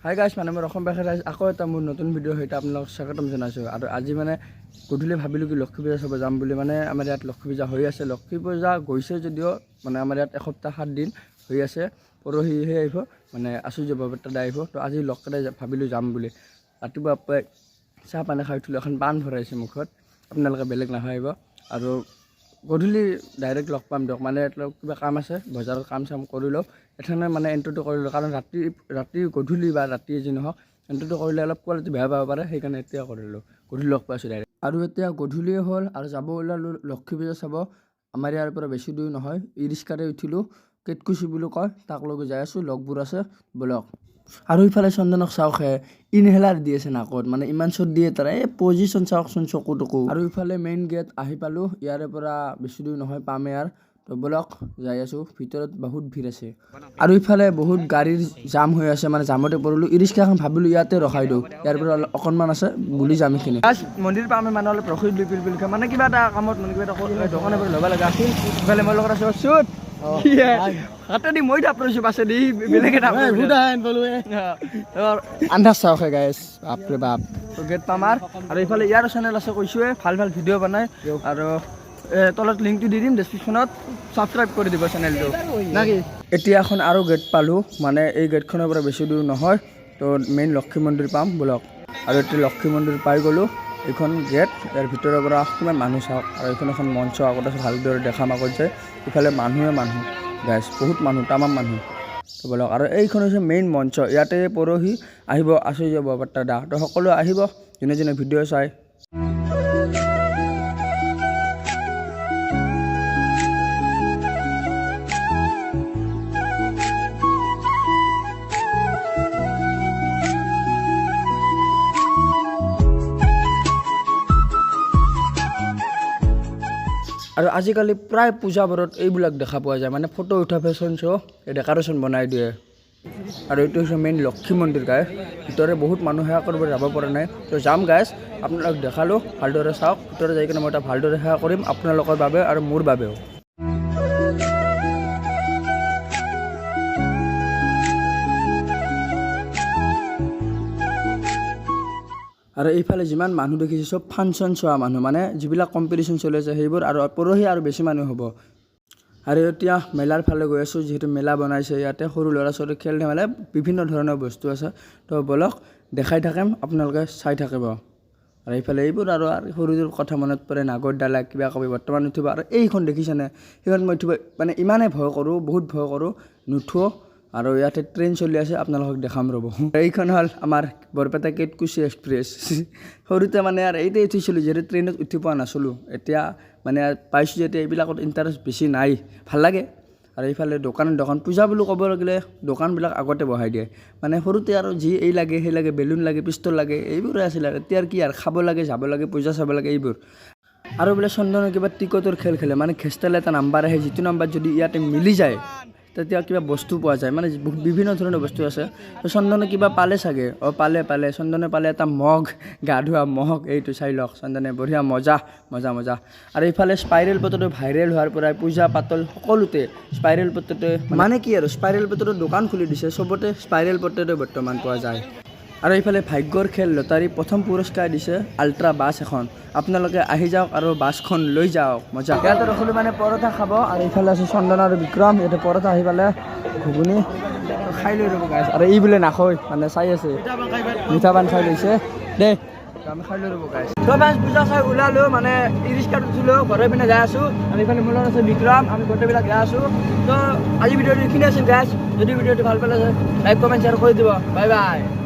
Hi guys, মানে মই অসম বাসী ৰাইজ, আকৌ এটা মোৰ নতুন ভিডিঅ' সৈতে আপোনালোকক স্বাগতম জনাইছোঁ। আৰু আজি মানে গধূলি ভাবিলোঁ কি লক্ষী পূজা চাব যাম বুলি। মানে আমাৰ ইয়াত লক্ষী পূজা হৈ আছে। লক্ষী পূজা গৈছে যদিও মানে আমাৰ ইয়াত এসপ্তাহ 7 দিন হৈ আছে। পৰহিহে আহিব, মানে আচুৰ্য বৰপেটা আহিব। তো আজি লগকেইটাই ভাবিলোঁ যাম বুলি। ৰাতিপুৱা প্ৰায় চাহ পানী খাই উঠিলোঁ। এখন পাণ ভৰাইছে মুখত, আপোনালোকে বেলেগ নাভাবিব। আৰু গধূলি ডাইৰেক্ট লগ পাম দিয়ক। মানে কিবা কাম আছে, বজাৰত কাম চাম কৰি লওঁ। এখানে মানে এণ্ট্ৰিটো কৰিলোঁ, কাৰণ ৰাতি ৰাতি গধূলি বা ৰাতি যি নহওক এণ্ট্ৰিটো কৰিলে অলপ কোৱালিটি বেয়া পাব পাৰে। সেইকাৰণে এতিয়া কৰিলোঁ। গধূলি লগ পাইছোঁ ডাইৰেক্ট। আৰু এতিয়া গধূলিয়ে হ'ল আৰু যাব ওলালোঁ লক্ষী পূজা চাব। আমাৰ ইয়াৰ পৰা বেছি দূৰ নহয়। ই ৰিক্সাৰে উঠিলোঁ। কেটকুচি বুলি কয়, তাক লৈ যাই আছোঁ। লগবোৰ আছে, ব'লক। আৰু ইফালে চন্দনক চাওকহে, ইনহেলাৰ দি আছে নাকত। মানে ইমান চৰ্দি তাৰ। এই পজিশ্যন চাওকচোন, চকু টকু। আৰু ইফালে মেইন গেট আহি পালোঁ। ইয়াৰে পৰা বেছি দূৰ নহয়, পামেই আৰু। তো ব'লক, যাই আছোঁ। ভিতৰত বহুত ভিৰ আছে আৰু ইফালে বহুত গাড়ীৰ জাম হৈ আছে। মানে জামতে পৰিলোঁ। ই ৰিক্সাখন ভাবিলোঁ ইয়াতে ৰখাই দিওঁ, ইয়াৰ পৰা অলপ অকণমান আছে বুলি যাম এইখিনি। মন্দিৰ পামে, মানে অলপ ৰখি দিলোঁ পিলপিলকৈ। মানে কিবা এটা কামত, মানে কিবা এটা দোকানৰ পৰা ল'ব লগা আছিল। ইফালে মোৰ লগত আছে অচ্যুত। হাতেদি মই থাপৰিছোঁ, পাছেদি বেলেগে। আন্ধাৰ চাওক গাইছ, বাপৰে বাপ। গেট পামাৰ। আৰু এইফালে ইয়াৰো চেনেল আছে, কৈছোৱে, ভাল ভাল ভিডিঅ' বনায়। আৰু তলত লিংকটো দি দিম ডেছক্ৰিপশ্যনত, ছাবস্ক্ৰাইব কৰি দিব চেনেলটো, নাকি? এতিয়া এখন আৰু গেট পালোঁ। মানে এই গেটখনৰ পৰা বেছি দূৰ নহয়, তো মেইন লক্ষী মন্দিৰ পাম, ব'লক। আৰু এতিয়া লক্ষী মন্দিৰ পাই গ'লোঁ। এইখন গেট, ইয়াৰ ভিতৰৰ পৰা কিমান মানুহ চাওক। আৰু এইখন এখন মঞ্চ আগত আছে, ভালদৰে দেখাম আগত যায়। ইফালে মানুহে মানুহ গাইছ, বহুত মানুহ, তামাম মানুহ। তো ব'লক। আৰু এইখন হৈছে মেইন মঞ্চ। ইয়াতে পৰহি আহিব আচুৰ্য বৰপেটা দা। তো সকলোৱে আহিব, যোনে যোনে ভিডিঅ' চায়। আৰু আজিকালি প্ৰায় পূজাবোৰত এইবিলাক দেখা পোৱা যায়। মানে ফটো উঠা ফেশ্বন শ্ব', এই ডেক'ৰেশ্যন বনাই দিয়ে। আৰু এইটো হৈছে মেইন লক্ষী মন্দিৰ গাইছ। ভিতৰে বহুত মানুহ, সেৱা কৰিব যাব পৰা নাই। তো যাম গাইছ, আপোনালোক দেখালোঁ, ভালদৰে চাওক। ভিতৰে যাই কিনে মই এটা ভালদৰে সেৱা কৰিম আপোনালোকৰ বাবে আৰু মোৰ বাবেও। আৰু এইফালে যিমান মানুহ দেখিছে, চব ফাংচন চোৱা মানুহ, মানে যিবিলাক কম্পিটিশ্যন চলি আছে সেইবোৰ। আৰু পৰহি আৰু বেছি মানুহ হ'ব। আৰু এতিয়া মেলাৰ ফালে গৈ আছোঁ, যিহেতু মেলা বনাইছে ইয়াতে। সৰু ল'ৰা ছোৱালী খেল ধেমালি বিভিন্ন ধৰণৰ বস্তু আছে। তো ব'লক, দেখাই থাকিম, আপোনালোকে চাই থাকিব। আৰু এইফালে এইবোৰ আৰু সৰু কথা মনত পৰে, নাগৰদোলা, কিবা কিবি বৰ্তমান উঠিব। আৰু এইখন দেখিছেনে? সেইখন মই উঠিব মানে ইমানেই ভয় কৰোঁ, বহুত ভয় কৰোঁ, নুঠো। আৰু ইয়াতে ট্ৰেইন চলি আছে, আপোনালোকক দেখাম ৰ'ব। এইখন হ'ল আমাৰ বৰপেটা কেটকুচি এক্সপ্ৰেছ। সৰুতে মানে আৰু এইতে উঠিছিলোঁ, যিহেতু ট্ৰেইনত উঠি পোৱা নাছিলোঁ। এতিয়া মানে পাইছোঁ যেতিয়া এইবিলাকত ইণ্টাৰেষ্ট বেছি নাই, ভাল লাগে। আৰু এইফালে দোকান দোকান। পূজা বুলি ক'ব লাগিলে দোকানবিলাক আগতে বহাই দিয়ে। মানে সৰুতে আৰু যি এই লাগে, সেই লাগে, বেলুন লাগে, পিষ্টল লাগে, এইবোৰে আছিলে। আৰু এতিয়া আৰু কি আৰু, খাব লাগে, যাব লাগে, পূজা চাব লাগে, এইবোৰ। আৰু বোলে চন্দনৰ কিবা টিকটৰ খেল খেলে। মানে ঘেচটালে এটা নাম্বাৰ আহে, যিটো নাম্বাৰ যদি ইয়াতে মিলি যায়, তেতিয়া কিবা বস্তু পোৱা যায়। মানে বিভিন্ন ধৰণৰ বস্তু আছে। তো চন্দনে কিবা পালে চাগে। অঁ, পালে পালে, চন্দনে পালে এটা মগ, গা ধোৱা মগ। এইটো চাই লওক, চন্দনে বঢ়িয়া, মজা মজা মজা। আৰু এইফালে স্পাইৰেল পটেটো ভাইৰেল হোৱাৰ পৰাই পূজা পাতল সকলোতে স্পাইৰেল পটেটো, মানে কি আৰু, স্পাইৰেল পটেটোৰ দোকান খুলি দিছে। চবতে স্পাইৰেল পটেটো বৰ্তমান পোৱা যায়। আৰু এইফালে ভাগ্যৰ খেল লটাৰী, প্ৰথম পুৰস্কাৰ দিছে আল্ট্ৰা বাছ এখন। আপোনালোকে আহি যাওক আৰু বাছখন লৈ যাওক, মজা। ইয়াতে ৰখিলোঁ মানে পৰঠা খাব। আৰু এইফালে আছে চন্দন আৰু বিক্ৰম। ইয়াতে পৰঠা আহি পালে, ঘুগুনি খাই লৈ ৰ'ব গাইছ। আৰু এই বোলে নাখয়, মানে চাই আছে, মিঠা পান খাই লৈছে দেই। আমি খাই লৈ ৰ'ব গাইছ। তো বাছ পূজা চাই ওলালোঁ, মানে ই ৰিক্সাত উঠিলোঁ, ঘৰৰ পিনে যাই আছোঁ। আৰু এইফালে মোৰ লগত আছে বিক্ৰম, আমি গোটেইবিলাক যাই আছোঁ। তো আজি ভিডিঅ'টো এইখিনি আছিল গাইছ। যদি ভিডিঅ'টো ভাল পালে লাইক, কমেণ্ট, শ্বেয়াৰ কৰি দিব। Bye bye.